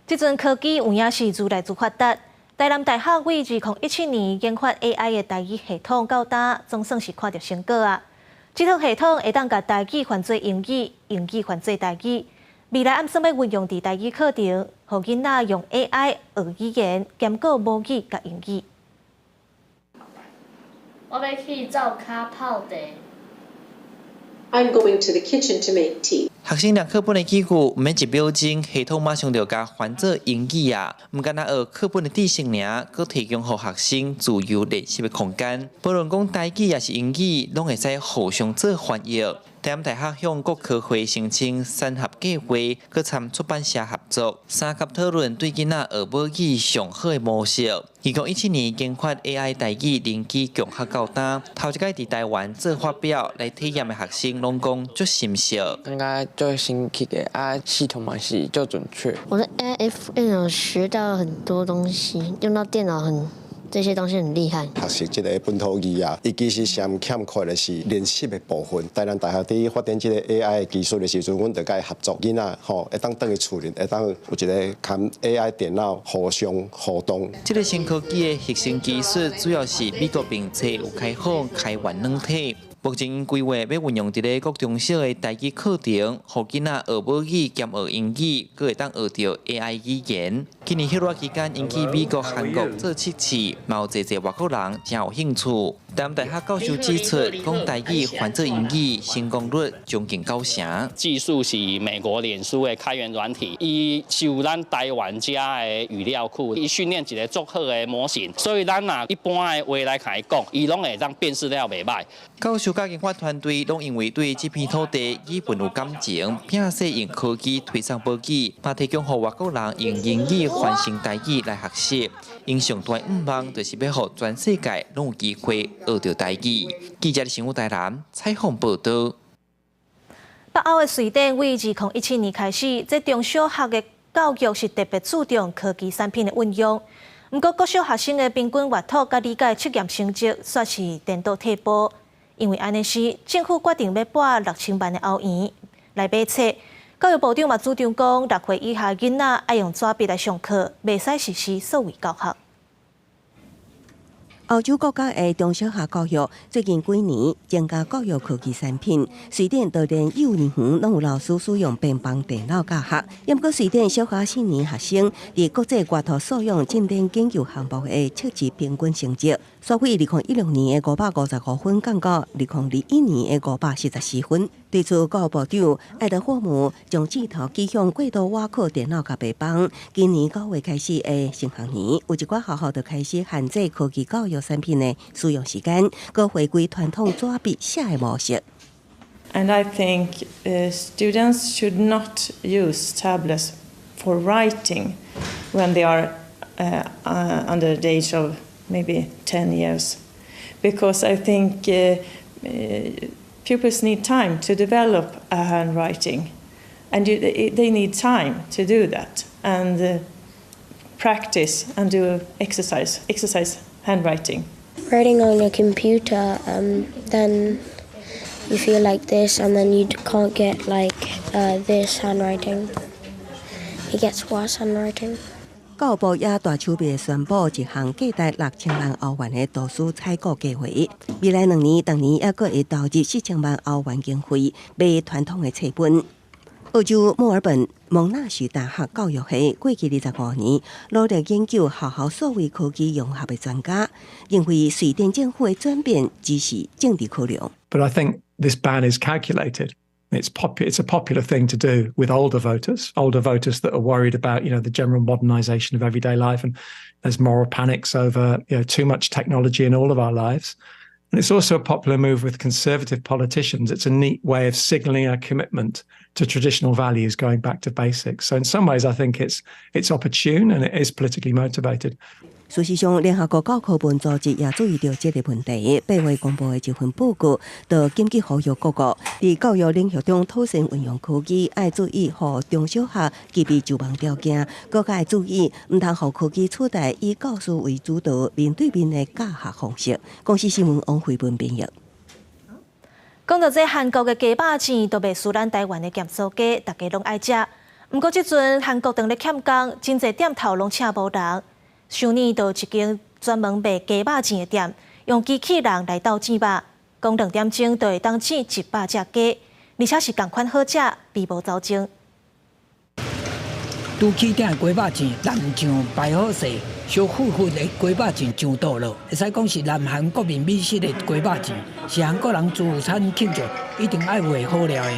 這陣科技有影是愈來愈發達。台南大學為2017年研發 AI 的台語系統，到今總算是看著成果啊！這套系統會當共台語翻做英語，英語翻做台語。未來按算欲運用佇台語課程，予囡仔用 AI 學語言，兼顧母語佮英語。我欲去灶跤泡茶。 I'm going to the kitchen to make tea. 學生念課本的語句，毋免一秒鐘，系統馬上就共翻做英語啊！毋干焦學課本的知識爾，閣提供予學生自由練習的空間。無論講台語抑是英語，攏會使互相做翻譯。台南大學向國科會申請產學計劃，閣參出版社合作，三級討論對囡仔學母語上好的模式。2017年研發 AI 台語人機共學到今，頭一擺佇台灣做發表來體驗的學生攏講足心適。感覺足新奇的啊，系統嘛是足準確。我在 AIFM 學到很多東西，用到電腦很。這些東西很厲害。學習這个本土語啊，伊其實上欠缺的是練習的部分。台南大學佇發展這个 AI 的技術的時陣，阮就共伊合作，囡仔吼會當轉去厝裡，會當有一个佮 AI 電腦互相互動。這个新科技的核心技術主要是美國評測有開放開源軟體。目前規劃欲運用佇咧國中小的台語課程，予囡仔學母語兼學英語，閣會當學著 AI 語言。今年歇熱期間，𪜶去美國、韓國做測試，嘛有濟濟外國人誠有興趣。台南大學教授指出，講台語翻做英語成功率將近九成。技術是美國臉書的開源軟體，伊收咱台灣遮的語料庫，伊訓練一个足好的模型，所以咱若一般的話來共伊講，伊攏會當辨識了袂䆀。教授佮研發團隊攏因為對這片土地語文有感情，拼勢用科技推廣母語，嘛提供予外國人用英語翻成台語來學習。𪜶上大願望就是欲予全世界攏有機會學著台語。記者新聞台南採訪報導。北歐的瑞典為2017年開始，這中小學的教育是特別注重科技產品的運用。毋過，國小學生的平均閱讀佮理解測驗成績，煞是顛倒退步。因為按呢時，政府決定欲撥6000萬的歐元來買冊。教育部長嘛主張講，6歲以下囡仔愛用紙筆來上課，袂使實施數位教學。歐洲國家的中小學教育最近幾年增加國有科技產品，瑞典就連幼兒園攏有老師使用平板電腦教學。毋過瑞典小學四年學生佇國際閱讀素養進展研究項目的測試平均成績，煞對2016年的555分降到2021年的544分。對此，教育部長愛德霍姆將箭頭指向過度倚靠電腦佮白板。今年9月開始的新學年，有一寡學校就開始限制科技教育產品的使用時間，閣回歸傳統紙筆寫的模式。 And I think students should not use tablets for writing when they are under the age of maybe 10 years. Because I think pupils need time to develop a handwriting, and they need time to do that and practice and do exercise handwriting. Writing on a computer, then you feel like this, and then you can't get like this handwriting. It gets worse handwriting. 教育部也大手筆宣布一項價值6000萬歐元的圖書採購計劃。未來2年，逐年猶閣會投入4000萬歐元經費買傳統的冊本。澳洲墨爾本蒙納許大學教育系過去25年努力研究學校數位科技融合的專家，認為瑞典政府的轉變只是政治考量。 But I think this ban is calculated. It's a popular thing to do with older voters that are worried about the general modernization of everyday life, and there's moral panics over too much technology in all of our lives. And it's also a popular move with conservative politicians. It's a neat way of signaling a commitment to traditional values, going back to basics. So in some ways, I think it's opportune and it is politically motivated. 事實上，聯合國教科文組織也注意著這个問題。8月公布的一份報告，就緊急呼籲各國佇教育領域中妥善運用科技，愛注意予中小學具備就網條件，閣較愛注意，毋通予科技取代以教師為主導面對面的教學方式。公視新聞王慧文編譯。講到這韓國的雞肉糋都袂輸咱台灣的鹹酥雞，大家攏愛食。毋過這陣韓國當咧欠工，真濟店頭攏請無人。首爾就一間專門賣雞肉糋的店，用機器人來鬥煎肉，講2點鐘就會當煎100隻雞，而且是仝款好食，並無走鐘。拄起鼎的雞肉糋，淋醬擺好勢，燒呼呼的雞肉糋上桌囉。會使講是南韓國民美食的雞肉糋，是韓國人聚餐慶祝一定愛有的好料的。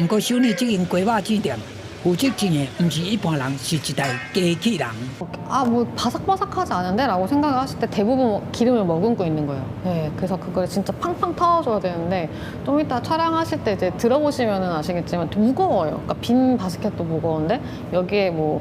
毋過首爾這間雞肉糋店，負責煎的毋是一般人，是一台機器人。 아, 뭐 바삭바삭하지 않은데? 라고 생각을 하실 때 대부분 기름을 머금고 있는 거예요. 네, 그래서 그걸 진짜 팡팡 터줘야 되는데 좀 이따 촬영하실 때 이제 들어보시면 아시겠지만 무거워요. 그러니까 빈 바스켓도 무거운데 여기에 뭐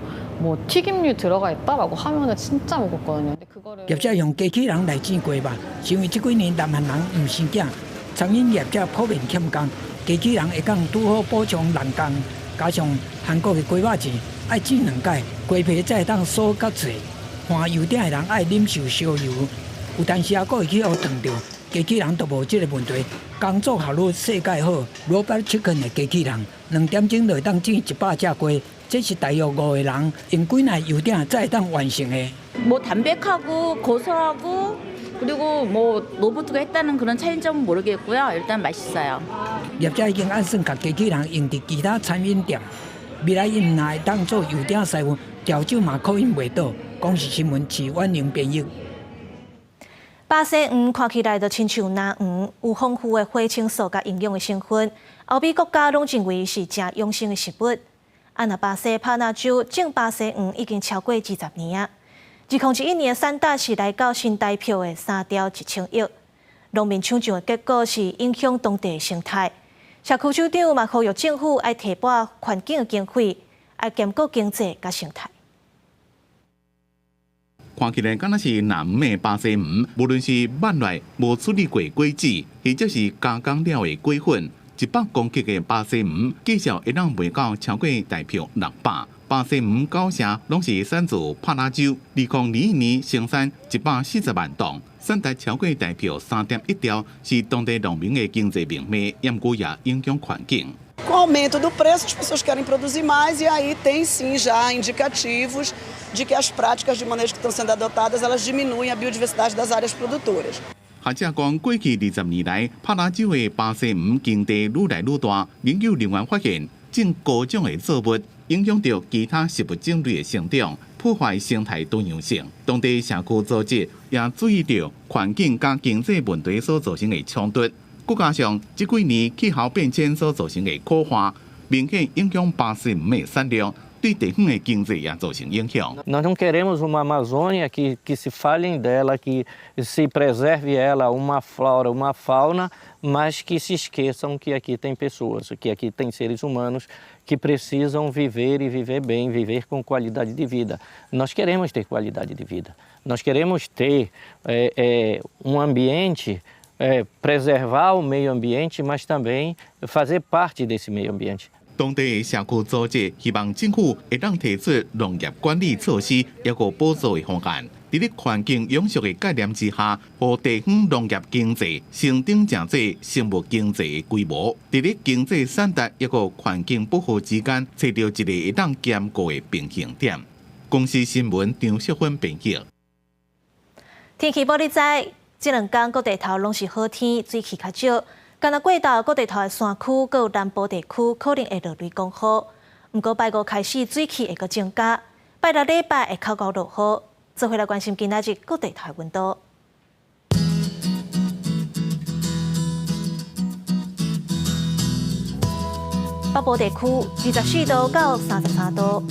튀김류 들어가 있다라고 하면은 진짜 무겁거든요. 근데 그거를 業者用機器人來煎雞肉，是因為這幾年南韓人毋生囝，餐飲業者普遍欠工，機器人會當拄好補充人工。加上韓國的雞肉糋愛煎兩擺，雞皮才會當酥佮脆。換油鼎的人愛忍受燒油，有當時猶閣會去予燙著，機器人就無這个問題。工作效率世界好，Robot Chicken 的機器人2點鐘就會當煎100隻雞，這是大約5個人用幾迺油鼎才會當完成的。 뭐 담백하고 고소하고 그리고 뭐 로봇가 했다는 그런 차이점은 모르겠고요. 일단 맛있어요. 業者已經按算共機器人用佇其他餐飲店，未來𪜶若會當做油鼎師傅，調酒嘛可能袂倒。公視新聞徐婉玲編譯。巴西黃看起來就親像藍黃，有豐富的花青素佮營養的成分，歐美國家攏認為是誠養生的食物。啊，若巴西帕納州種巴西黃已經超過20年啊。2021年產值是來到新台票的3兆1千億。農民搶種的結果是影響當地的生態。社區首長嘛呼籲政府愛提撥環境的經費，愛兼顧經濟佮生態。看起來敢若是藍黃的巴西黃，無論是挽來無處理過果子，或者是加工了的果粉，100公克的巴西黃至少會當賣到超過台票600。巴西黃九成攏是產自帕拉州，2021年生產140萬噸，產值超過台票3.1兆，是當地農民的經濟命脈，毋過也影響環境。 Com o aumento do preço, as pessoas querem produzir mais e aí tem sim já indicativos de que as práticas de manejo que estão sendo adotadas, elas diminuem a biodiversidade das áreas produtoras. 學者講，過去20年來，帕拉州的巴西黃耕地愈來愈大，研究人員發現，種高種的作物影響著其他植物種類的生長，破壞生態多樣性。當地社區組織也注意著環境佮經濟問題所造成的衝突，閣加上這幾年氣候變遷所造成的苦旱，明顯影響巴西黃的產量。對地方的經濟也造成影響。 Nós não queremos uma Amazônia que se falem dela, que se preserve ela, uma flora, uma fauna, Mas que se esqueçam que aqui tem pessoas, que aqui tem seres humanos que precisam viver e viver bem, viver com qualidade de vida. Nós queremos ter qualidade de vida, nós queremos ter um ambiente, preservar o meio ambiente, mas também fazer parte desse meio ambiente. 當地的社區組織希望政府會當提出農業管理措施，抑閣補助的方案。佇咧環境永續的概念之下，予地方農業經濟成長成做生物經濟的規模。佇咧經濟產值抑閣環境保護之間，揣著一个會當兼顧的平衡點。公視新聞張淑芬編輯。天氣報你知，這兩工各地頭攏是好天，水汽較少。干焦過晝，各地頭的山區閣有南部地區可能會落雷公雨。毋過拜五開始水汽會閣增加，拜六禮拜會較𠢕落雨。做伙來關心今仔日各地頭的溫度。北部地區24度到33度。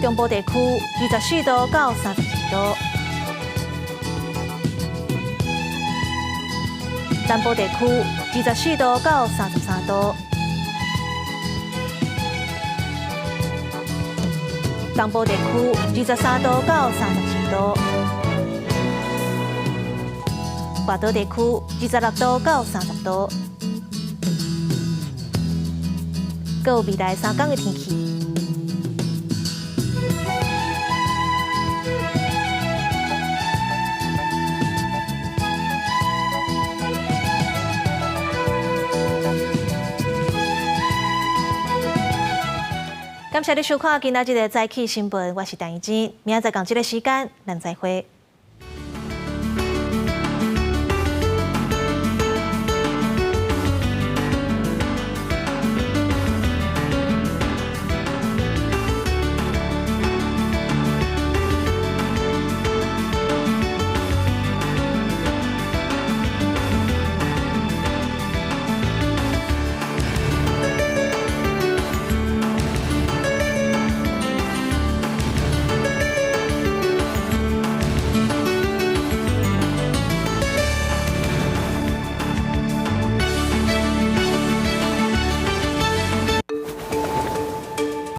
中部地區24度到32度。南部地區24度到33度，東部地區23度到32度，外島地區26度到30度。閣有未來3工的天氣。感謝你收看今仔日的早起新聞，我是陳怡蓁，明仔載仝這个時間，咱再會。